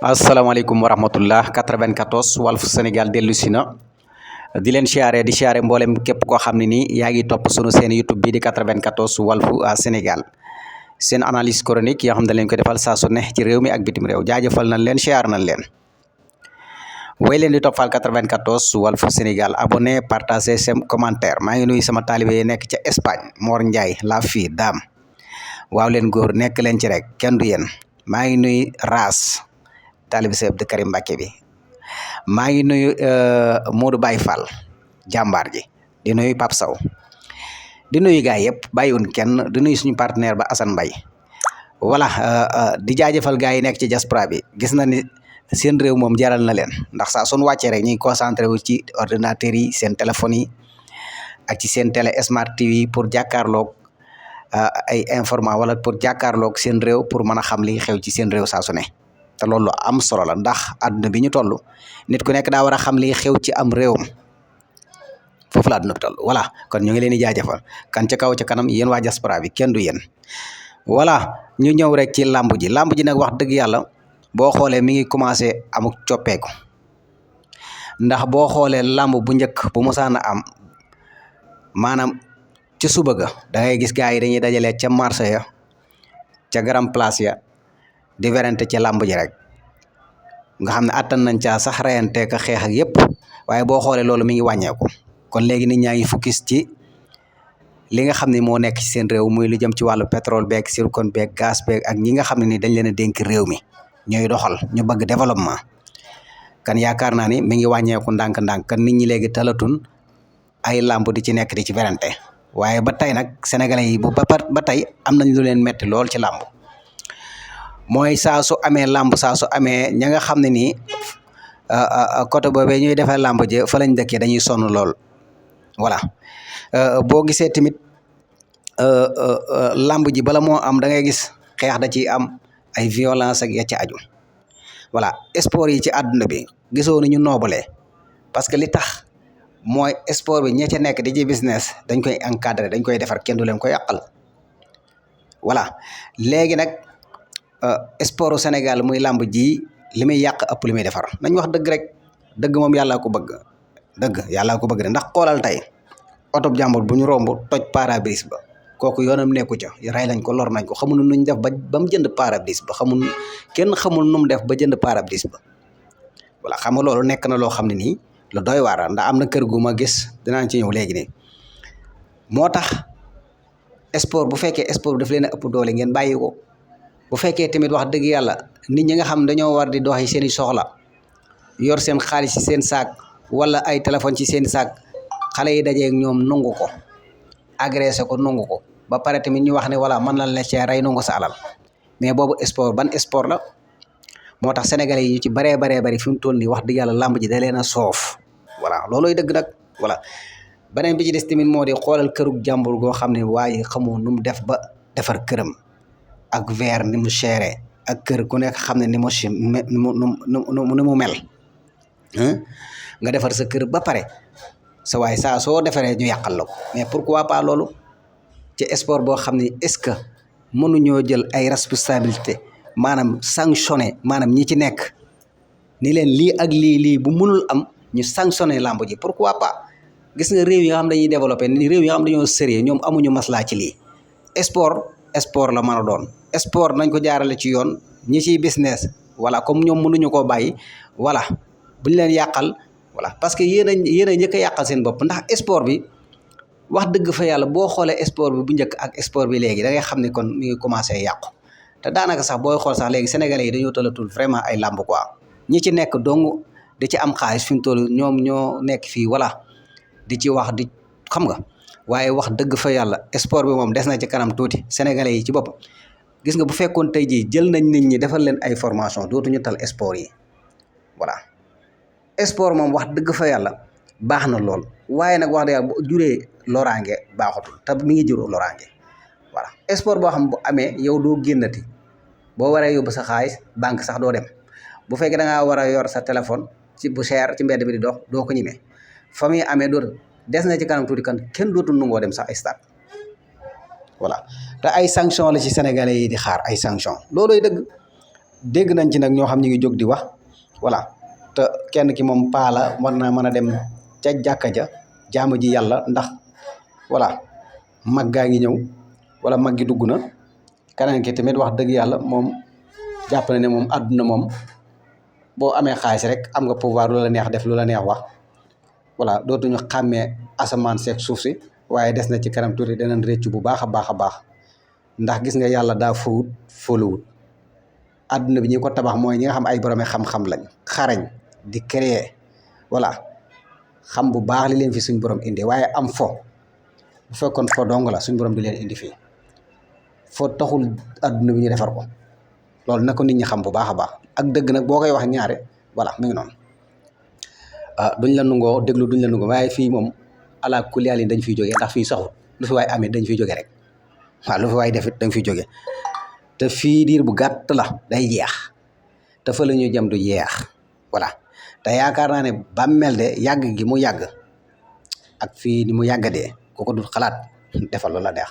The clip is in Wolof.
asalaamaaleykum wa rahmatullah 94 Walf Sénégal dellu si na di leen siyaare di siyaare mboolem képp koo xam ne nii yaa ngi topp sunu seen YouTube bii di 94 Walf Sénégal seen analyse chronique yoo xam ne leen ko defal saa su ne ci réew mi ak bitim réew jaajëfal nañ leen siyaar nañ leen way leen di toppal 94 Walf Sénégal abonné partagé sem commentaire maa ngi nuyu sama taalibe yi nekk ca Espagne Mor Ndiaye la fii daam waaw leen góor nekk leen ci rek kenn du yéen maa ngi nuyu Raas taalibe Sëñ Abdou Karim Mbàkke bi maa ngi nuyu Modou Baye Fall jàmbaar ji di nuyu Pape Sow di nuyu gaay yëpp bàyyiwun kenn di nuyu suñu partenaire ba Assane Mbaye voilà di jaajëfal gaay yi nekk ci diaspora bi gis na ni seen réew moom jaral na leen ndax saa suñu wàccee rek ñu ngi concentré wu ci ordinateur yi seen téléphone yi ak ci seen télé smart TV pour jàkkaarloog ay information wala pour jàkkaarloog seen réew pour mën a xam li xew ci seen réew saa su ne te loolu am solo la ndax àdduna bi ñu toll nit ku nekk daa war a xam li xew ci am réewam foofu la àdduna bi toll voilà kon ñu ngi leen di jaajëfal kan ca kaw ca kanam yéen waa diaspora bi kenn du yéen voilà ñu ñëw rek ci làmb ji nag wax dëgg yàlla boo xoolee mi ngi commencé amuk coppeeku ndax boo xoolee làmb bu njëkk bu mosaan a am maanaam ci suba ga da ngay gis gars yi dañuy dajalee ca marché ya ca grand place ya di werante ci làmb ji rek nga xam ne attan nañ caa sax reyante ka xeex ak yëpp waaye boo xoolee loolu mi ngi wàññeeku kon léegi nit ñaa ngi focus ci li nga xam ne moo nekk ci seen réew muy lu jëm ci wàllu pétrole beeg zircon beeg gaz beeg ak ñi nga xam ne ni dañ leen a dénk réew mi ñooy doxal ñu bëgg développement kan yaakaar naa ni mi ngi wàññeeku ndànk-ndànk kan nit ñi léegi talatun ay làmb di ci nekk di ci werante waaye ba tey nag sénégalais yi ba tey am nañ lu leen metti lool ci làmb mooy saa su amee làmb saa su amee ña nga xam ne nii côté boobee ñuy defee làmb ji fa lañ dëkkee dañuy sonn lool voilà boo gisee tamit làmb ji bala moo am da ngay gis xeex da ciy am ay violence ak ya ci aju voilà sport yi ci àdduna bi gisoo ni ñu noobalee parce que li tax mooy sport bi ña ca nekk di ci business dañ koy encadrer dañ koy defar kenn du leen ko yàqal voilà léegi nag sportu Sénégal muy làmb ji li muy yàq ëpp li muy defar nañ wax dëgg rek dëgg moom yàllaa ko bëgg dëgg yàllaa ko bëgg de ndax xoolal tey oto jàmbur bu ñu romb toj pare-brise ba kooku yoonam nekku ca rey lañ ko lor nañ ko xamul nuñ def ba mu jënd pare-brise ba kenn xamul nu mu def ba jënd pare-brise ba voilà xam nga loolu nekk na loo xam ne nii lu doy waar ndax am na kër gu ma gis dinaa ci ñëw léegi nii moo tax sport bu fekkee sport daf leen a ëpp doole ngeen bàyyi ko bu fekkee tamit wax dëgg yàlla nit ñi nga xam dañoo war di doxi seen i soxla yor seen xaalis ci seen saak wala ay téléphone ci seen saak xale yi dajeeg ñoom nungu ko agressé ko nungu ko ba pare tamit ñu wax ne voilà man la la cee rey nungu sa alal mais boobu sport ban sport la moo tax sénégalais yi ñu ci baree bari fi mu toll nii wax dëgg yàlla làmb ji da leen a soof voilà loolooy dëgg nag voilà beneen bi ci des tamit moo di xoolal kërug jàmbur goo xam ne waaye xamoo nu mu def ba defar këram ak verre ni mu chéré ak kër ku nekk xam ne ni mu mel nga defar sa kër ba pare sa waaye saa soo defaree ñu yàqal la ko mais pourquoi pas loolu ci sport boo xam ne est-ce que mënuñoo jël ay responsabilité maanaam sanctionné maanaam ñi ci nekk ni leen lii ak lii bu mënul am ñu sanctionné lamb ji pourquoi pas gis nga réew yi nga xam dañuy développé ni réew yi nga xam dañoo sérieux ñoom amuñu maslaa ci lii sport la mën a doon sport nañ ko jaarale ci yoon ñi ciy business voilà comme ñoom mënuñu koo bàyyi voilà buñ leen yàqal voilà parce que yéen a njëkk a yàqal seen bopp ndax sport bi wax dëgg fa yàlla boo xoolee sport bi bu njëkk ak sport bi léegi da ngay xam ne kon mi ngi commencé yàqu te daanaka sax booy xool sax léegi sénégalais yi dañoo talatul vraiment ay làmb quoi ñi ci nekk dong di ci am xaalis fi mu toll ñoom ñoo nekk fii voilà di ci wax di xam nga waaye wax dëgg fa yàlla sport bi moom des na ci kanam tuuti sénégalais yi ci bopp gis nga bu fekkoon tey jii jël nañ nit ñi defal leen ay formation dootuñu tal sport yi voilà sport moom wax dëgg fa yàlla baax na lool waaye nag wax dëgg yàlla bu juree loraange baaxatul te mi ngi juroo loraange voilà sport boo xam bu amee yow doo génnati boo waree yóbbu sa xaalis banque sax doo dem bu fekkee da ngaa war a yor sa téléphone ci bu cher ci mbedd bi di dox doo ko ñemee fa muy amee dootul des na ci kanam tuuti kan kenn dootul nungoo dem sax ay stade voilà te ay sanction la ci sénégalais yi di xaar ay sanction looloy dëgg dégg nañ ci nag ñoo xam ñu ngi jóg di wax voilà te kenn ki moom paala war naa mën a dem ca jàkka ja jaamu ji yàlla ndax voilà mag gaa ngi ñëw wala mag gi dugg na keneen ki tamit wax dëgg yàlla moom jàpp na ne moom àdduna moom boo amee xaalis rek am nga pouvoir lu la neex def lu la neex wax voilà dootuñu xàmmee asamaan seeg suuf si waaye des na ci kanam tuuti danañ réccu bu baax a baax a baax ndax gis nga yàlla daa fawut folowut àdduna bi ñi ko tabax mooy ñi nga xam ay boroomi xam-xam lañ xarañ di créer voilà xam bu baax li leen fi suñ borom indi waaye am fo bu fekkoon fo dong la suñ borom di leen indi fii fo taxul àdduna bi ñu defar ko loolu na ko nit ñi xam bu baax a baax ak dëgg nag boo koy wax ñaare voilà mu ngi noonu duñ la nungoo déglu duñ la nungoo waaye fii moom ala kulli haal dañ fiy jógee ndax fii saxul lu fi waay amee dañ fiy jóge rek waaw lu fi waay defit dañ fiy jóge te fii diir bu gàtt la day jeex te fa la ñuy jëm du jeex voilà te yaakaar naa ne bàmmeel de yàgg gi mu yàgg ak fii ni mu yàgg dee ku ko dul xalaat defal lu la neex